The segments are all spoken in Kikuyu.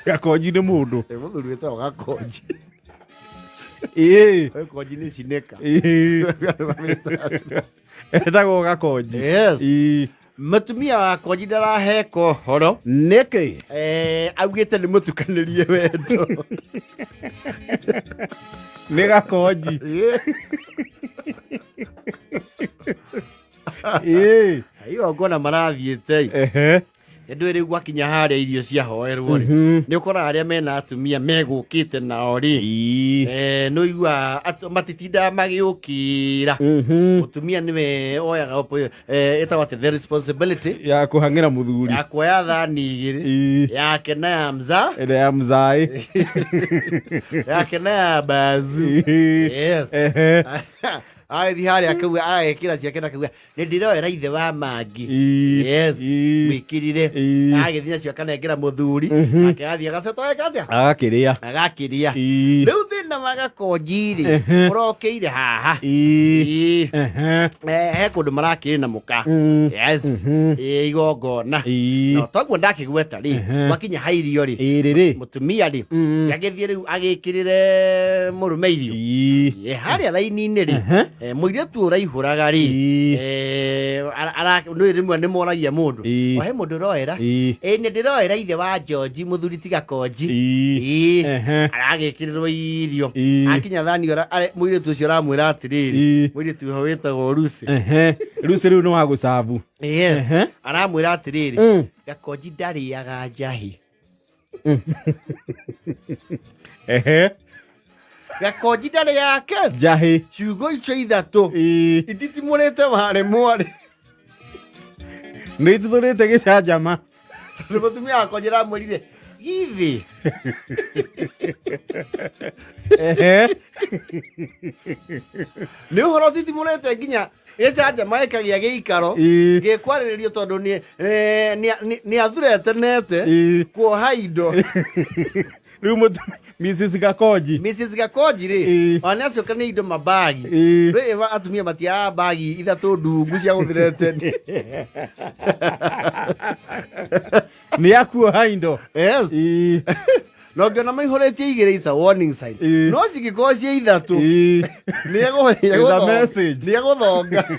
Gakonji nĩ mũndũ. Ĩ, mũthuri wĩtagwo Gakonji. Ĩĩ. Gakonji nĩ cinĩka. Ĩĩ. Etagwo Gakonji. Yes. Ĩĩ. Mũtumia wa Gakonji ndaraheka ũhoro. Nĩkĩ? Augĩte nĩ mũtukanĩrie wendo. Nĩ Gakonji. Ĩĩ. Igongona marathiĩte. Ehe. Nĩ rĩu gwakinya harĩa irio ciahoerwo rĩ, nĩ ũkoraga arĩa mena atumia megũkĩte nao rĩ, nĩ ũiguaga matitindaga magĩũkĩra. Mũtumia nĩwe oyaga ĩtagwo atĩ the responsibility ya kũhang'ĩra mũthuri, ya kuoya thani igĩrĩ, yake na ya mza, ĩrĩa ya mzaĩ, yake na ya bazu. Yes. Agĩthiĩ harĩa akauga, agekĩra ciake na akauga nĩ ndĩroera ithe wa mangi. Yes. Mwĩkĩrire. Agĩthiĩ nacio akanengera mũthuri, nake athiĩ agacoka eka atĩa? Agakĩrĩa. Agakĩrĩa. Rĩu thĩna wa Gakonji rĩ, ũrokĩire haha. Ii. He kũndũ marakĩrĩ na mũka. Yes. Igongona. No toguo ndakĩgweta rĩ, gwakinya ha irio rĩ, Ĩrĩ rĩ. Mũtumia rĩ, agĩthiĩ rĩu agĩkĩrĩre mũrũme irio. Harĩa raini-inĩ rĩ, mũirĩtu ũraihũraga rĩ, nĩ rĩmwe nĩ moragia mũndũ, o he mũndũ ũroera? Ĩ, nĩ ndĩroera ithe wa George, mũthuri ti Gakonji. Ĩ, aragĩkĩrĩrwo irio. Akinya thani mũirĩtu ũcio aramwĩra atĩrĩrĩ, mũirĩtu ũyũ wĩtagwo Lucy. Lucy rĩu nĩ wa gũcabu. Yes. Aramwĩra atĩrĩrĩ, Gakonji ndarĩaga njahĩ. Gakonji ndarĩ yake. Njahĩ. Ciugo icio ithatũ ititimũrĩte warĩ mwarĩ. Nĩ ituthũrĩte gĩcanjama. Tondũ mũtumia wakwa njĩramwĩrire githĩ. Nĩ ũhoro ũtitimũrĩte nginya gĩcanjama gĩkagĩa gĩikaro gĩkwarĩrĩrio tondũ nĩ athuretenete kuoha indo. Rĩu Mrs. Gakonji. Mrs. Gakonji rĩ, ona nĩ acoka nĩ indo mabagi. Rĩ atumia matiaga bagi ithatũ ndungu cia gũthureteni. Nĩ akuoha indo. Yes. No ngĩona maihũrĩtie igĩrĩ, it's a warning sign. No cingĩkorwo ciĩ ithatũ, It's a message. nĩ egũthonga.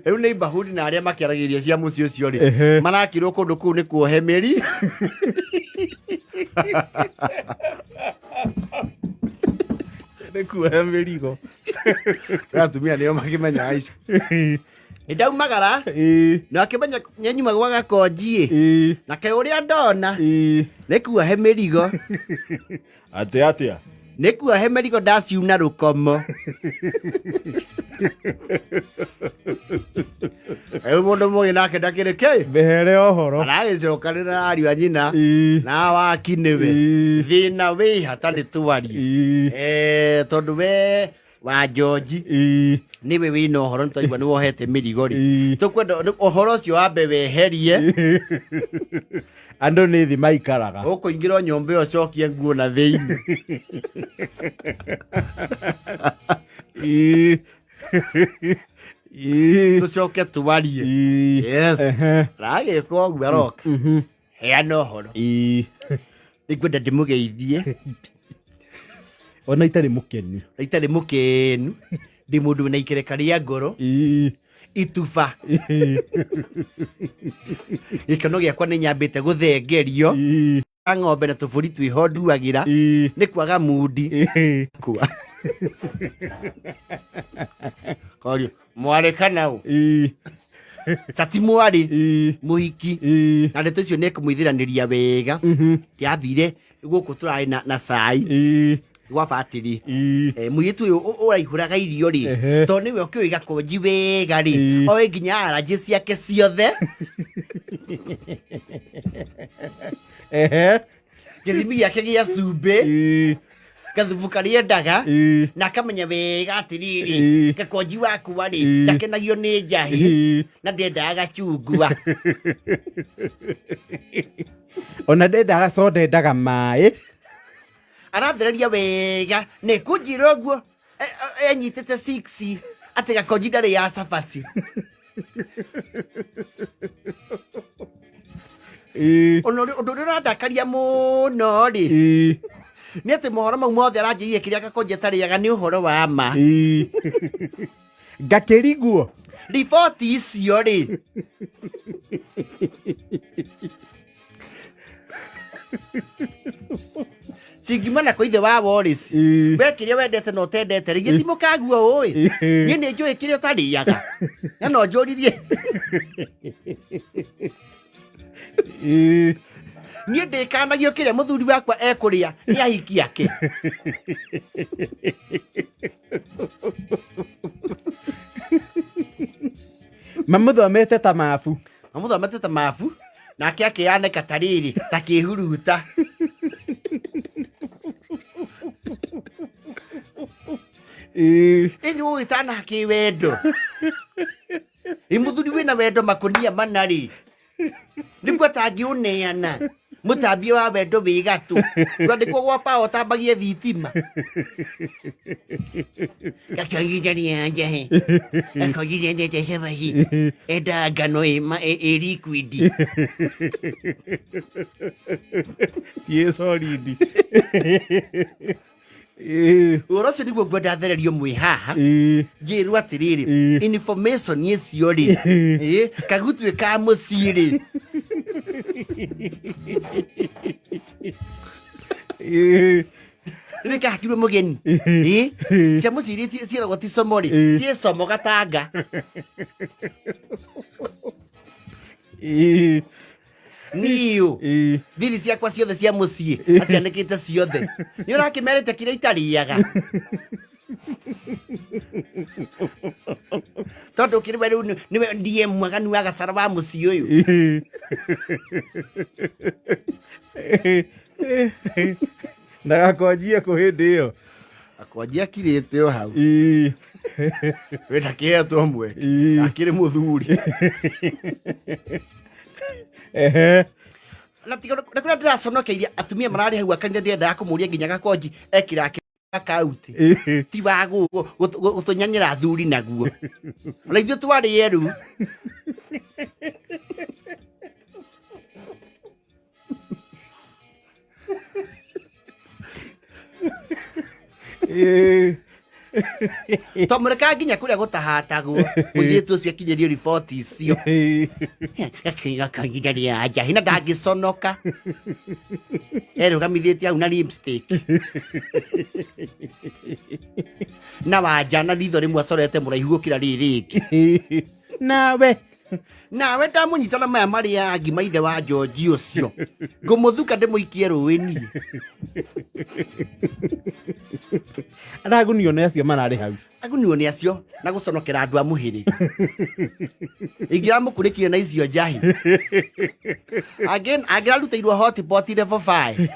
Rĩu nĩ ibahudi na arĩa makĩaragĩria cia mũciĩ ũcio rĩ, marakirwo kũndũ kũu nĩ kuohe mĩri. Nĩ kuohe mĩrigo. Atumia nĩo makĩmenyaga icio. Nĩ ndaumagara na akĩmenya nĩnyuma gwa Gakonji na kaĩ ũrĩa ndona nĩ kuohe mĩrigo. Atĩ atĩa? Nĩ kuohe mĩrigo ndaciuna rũkomo. Rĩu mũndũ mũgĩ nake ndakĩrĩ kĩ. Mbehere ũhoro. Aragĩcokanĩra ariũ a nyina na waki nĩwe. Thĩna wĩ hata nĩ twarie. Tondũ we wa George nĩwe wĩna ũhoro, nĩ twaigua nĩ wohete mĩrigo rĩ, tũkwenda ũhoro ũcio wambe weherie. Andũ nĩ thĩ maikaraga. Ũkũingĩra nyũmba ĩyo ũcokie nguo na thĩinĩ. Tũcoke twarie. Yes. Ragĩka ũguo aroka heana ũhoro. Nĩngwenda ndĩmũgeithie. Ona itarĩ mũkenu. Itarĩ mũkenu, ndĩ mũndũ wĩna ikereka rĩa ngoro. Ituba. Gĩkeno gĩakwa nĩ nyambĩte gũthengerio. Ng'ombe na tũbũri twĩho nduagĩra. Nĩ kwaga mundi. Kua. Korio, mwarĩ kana ũ? Cati mwarĩ. Mũhiki. Na ndeto icio nĩ ekũmũithĩranĩria wega. Tiathire gũkũ tũrarĩ na cai. Gwa batĩrĩ. Mũirĩtu ũyũ ũraihũraga irio rĩ, tondũ nĩwe ũkĩũĩ Gakonji wega rĩ, oĩ nginya allergy ciake ciothe. Gĩthimi gĩake gĩa cumbĩ, gathubu karĩa endaga, na akamenya wega atĩrĩrĩ, Gakonji wakwa rĩ, ndakenagio nĩ njahĩ na ndendaga gacungwa. Ona ndendaga soda, endaga maĩ. Arathereria wega nĩ kũnjĩra ũguo enyitĩte 6 atĩ Gakonji ndarĩ ya cabaci. Ona ũndũ ũrĩa ũrandakaria mũno rĩ, nĩ atĩ mohoro mau mothe aranjĩire kĩrĩa Gakonji atarĩaga nĩ ũhoro wa ma. Ngakĩriguo. Riboti icio rĩ, cingiuma na kwa ithe wa Wallace. We kĩrĩa wendete na ũtendete rĩ, gĩti mũkaguo ũĩ. Niĩ nĩ njũĩ kĩrĩa ũtarĩaga. Na no njũririe. Niĩ ndĩkanagio kĩrĩa mũthuri wakwa ekũrĩa nĩ ahiki ake. Mamũthomete ta mabu. Mamũthomete ta mabu, nake akĩyanĩka ta rĩrĩ, ta kĩhuruta. Ĩ nĩ ũgĩtana kĩwendo. Ĩ mũthuri wĩna wendo makũnia mana rĩ, nĩguo atangĩũneana. Mũtambie wa wendo wĩ gatũ. Ndwandĩkwo gwa pawa ũtambagie thitima. Gakĩoigire rĩa njahe. Gakoigire endete cabaci. Endaga ngano ĩ liquid. Ti ĩ solid. Ũhoro ũcio nĩguo ngwenda thererio mwĩ haha. Njĩrwo atĩrĩrĩ, information icio rĩ, kagutuĩ ka mũciĩ rĩ. Rĩrĩ kahakirwo mũgeni. Cia mũciĩ iria ciĩragwo ti somo rĩ, ciĩ somo gatanga. Niũ. Thiri ciakwa ciothe cia mũciĩ acianĩkĩte ciothe. Nĩ ũrakĩmerĩte kĩrĩa itarĩaga. Tondũ kĩrĩ we rĩu nĩwe ndiye mwaganu wa gacara wa mũciĩ ũyũ. Ndagakonjie kũ hĩndĩ ĩyo. Akonjia akirĩte o hau. We ndakĩhetwo mweke. Akĩrĩ mũthuri. Na tiga na kũrĩa ndĩraconokeirie atumia mararĩ hau a kanitha ndĩrendaga kũmũria nginya Gakonji ekĩra akaunti. Ti wa gũtũnyanyĩra athuri naguo. Ona ithuĩ twarĩ erũ. Twamũrekaga nginya kũrĩa gũtahatagwo. Mũirĩtu ũcio akinyĩrio riboti icio. Akiuga kahinda rĩa njahi na ndangĩconoka. Erũgamithĩtie hau na lipstick. Na wanja na ritho rĩmwe acorete mũraihu gũkĩra rĩrĩ rĩngĩ. Nawe. Nawe ndamũnyita na maya marĩa ngima ithe wa George ũcio. Ngũmũthuka ndĩmũikie rũĩ niĩ. Aragunio nĩ acio mararĩ hau. Agunio nĩ acio na gũconokera andũ a mũhĩrĩga. Ingĩramũkunĩkire na icio njahi. Angĩrarutĩirwo hotpot level 5.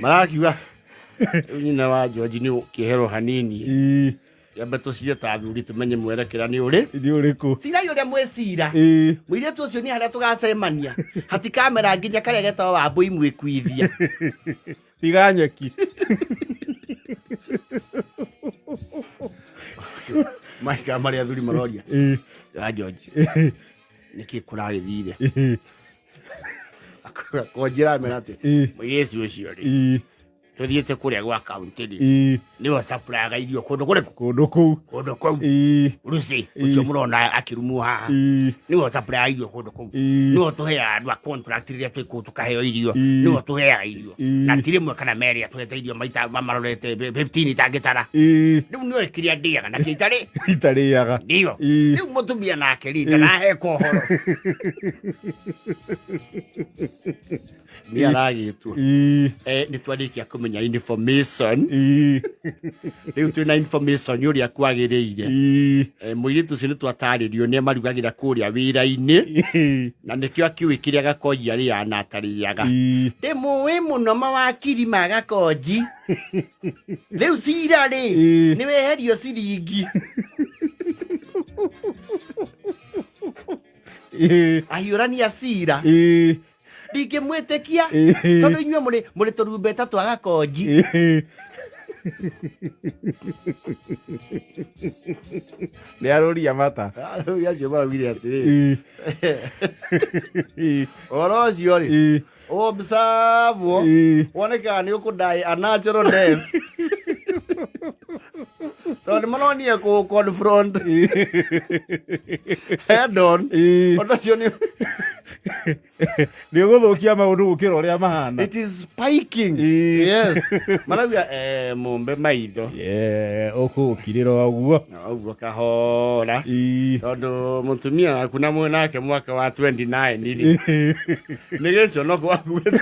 Marakiuga rĩu nyina wa George nĩ ũkĩherwo hanini. Yambe tũcire ta athuri tũmenye mwerekera nĩ ũrĩ. Nĩ ũrĩkũ? Cirai ũrĩa mwĩcira. Mũirĩtu ũcio nĩ harĩa tũgacemania. Hatikamera nginya karĩa getagwo Wambũi mwĩkuithia. Tiga nyeki. Maika marĩa athuri maroria. Ya George. Nĩkĩ kũragĩthire? Konjĩra mera atĩ mũirĩtu ũcio rĩ. Tũthiĩte kũrĩa gwa kaunti rĩ. Nĩwe supplyaga irio kũndũ kũrĩkũ? Kũndũ kũu. Kũndũ kũu. Lucy, ũcio mũrona akĩrumwo haha. Nĩwe supplyaga irio kũndũ kũu. Nĩwe ũtũheaga andũ a contract rĩrĩa twĩ kũu tũkaheo irio. Nĩwe ũtũheaga irio. Na ti rĩmwe kana merĩ atũhete irio maita marorete 15 itangĩtara. Rĩu nĩoĩ kĩrĩa ndĩaga na kĩrĩa itarĩ. Itarĩaga. Ndio. Rĩu mũtumia nake rĩ ndaraheka ũhoro. Nĩ aragĩtwo. Nĩ twarĩkia kũmenya information. Rĩu twĩna information ũrĩa kwagĩrĩire. Mũirĩtu ũcio nĩ twatarĩrio nĩ amarugagĩra kũrĩa wĩra-inĩ. Na nĩkĩo akĩũĩ kĩrĩa Gakonji arĩaga na atarĩaga. Ndĩmũĩ mũno mawakiri ma Gakonji. Rĩu cira rĩ, nĩ weherio ciringi. Ahiũrania cira. Ndingĩmwĩtĩkia. Tondũ inyuĩ mũrĩ tũrumbeta twa Gakonji. Nĩ arũria mata. Athuri acio maraugire atĩrĩ, ũhoro ũcio rĩ, observe wonekaga nĩ ũkũdaĩ a natural death, tondũ nĩ maronire kũ confront head on. Ũndũ ũcio nĩ Nĩ ũgũthũkia maũndũ gũkĩra ũrĩa mahana. It is spiking. Yes, marauga mũmbe maitho. Yeah, ũkũũkirĩra o ũguo. Na ũguo kahora, tondũ mũtumia waku na mwĩ nake mwaka wa 29 rĩ, nĩ gĩconoko wakuĩte.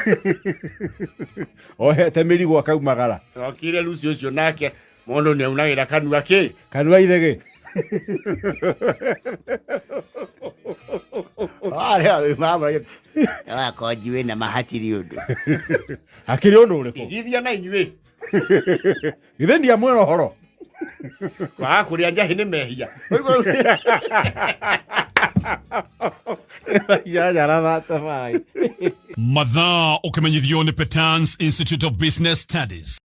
Ohete mĩrigo akaumagara. Okire Lucy ũcio nake mũndũ nĩ aunagĩra kanua kĩ. Kanua ithegĩ. Wakonji wĩna mahatiri ũndũ. Hakĩrĩ ũndũ ũrĩkũ? Igithia na inyuĩ. Githĩ ndiamwĩra ũhoro? Kwaga kũrĩa njahĩ nĩ mehia. Yanyarathate maĩ. Mathaa ũkĩmenyithio nĩ Petans Institute of Business Studies.